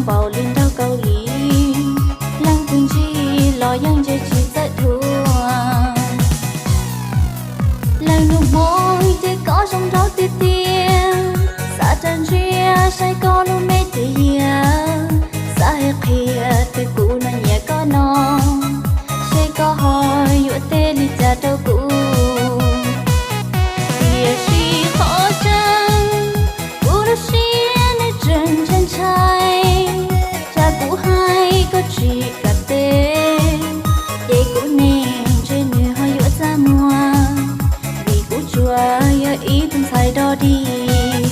paus li nraug Kaus Lim, leej twg ntsib los yeej ntse tsis txawj dhuav. Leej nus Hmoob ces koj zoo nraug tiag tiag, xav tsa ntsia saib koj lub me tes yag, xav hais qhia rau kuv no nyiam koj no, seb koj ho yuav teb li cas rau kuv. Tiam sis qhov tseeb, kuv lub siab nws tseem ntshai ntshai, tsam kuv hais koj tsis kam teb, ces kuv niam ntshe nws ho yuav txaj muag, vim kuv tsuas yog ib tug ntxhais dog dig.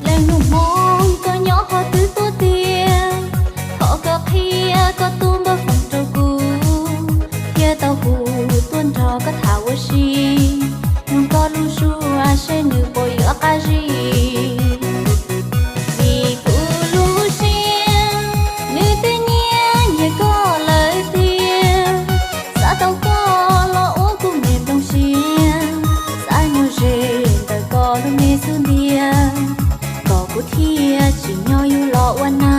Leej nus Hmoob koj nyob qhov twg tuaj tiag, thov koj qhia koj tus npawb foos rau kuv, thiab tau hu tuaj nrog koj tham ua si, mloog koj lub suab seb nws puas yuav qab zib. Vim kuv lub siab nws twb nyiam nyiam koj lawm tiag, xav tau koj los ua kuv me nplooj siab, xav nyuag ze ntawm koj lub me xub ntiag, kom kuv thiaj tsim nyog yug los ua nag.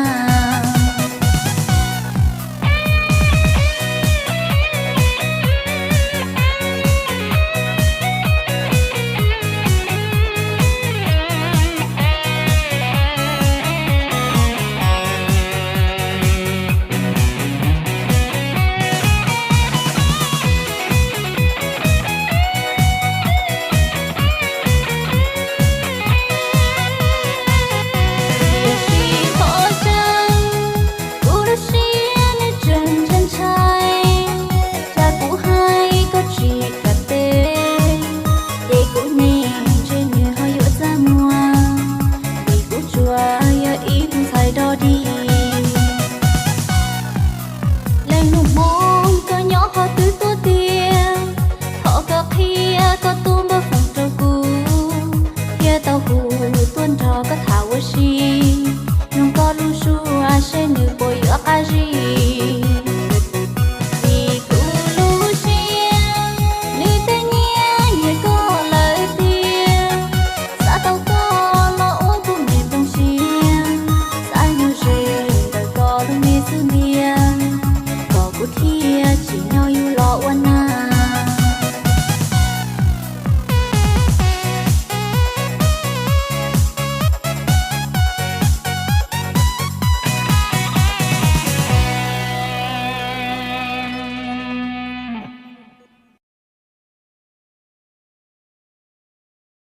Tiam sis qhov tseeb, kuv lub siab nws tseem ntshai ntshai, tsam kuv hais koj tsis kam teb, ces kuv niam ntshe nws ho yuav txaj muag, vim kuv tsuas yog ib tug ntxhais dog dig. Leej nus Hmoob koj nyob qhov twg tuaj tiag, thov koj qhia koj tus npawb foos rau kuv, thiab tau hu tuaj nrog koj tham ua si, mloog koj lub suab seb nws puas yuav qab zib.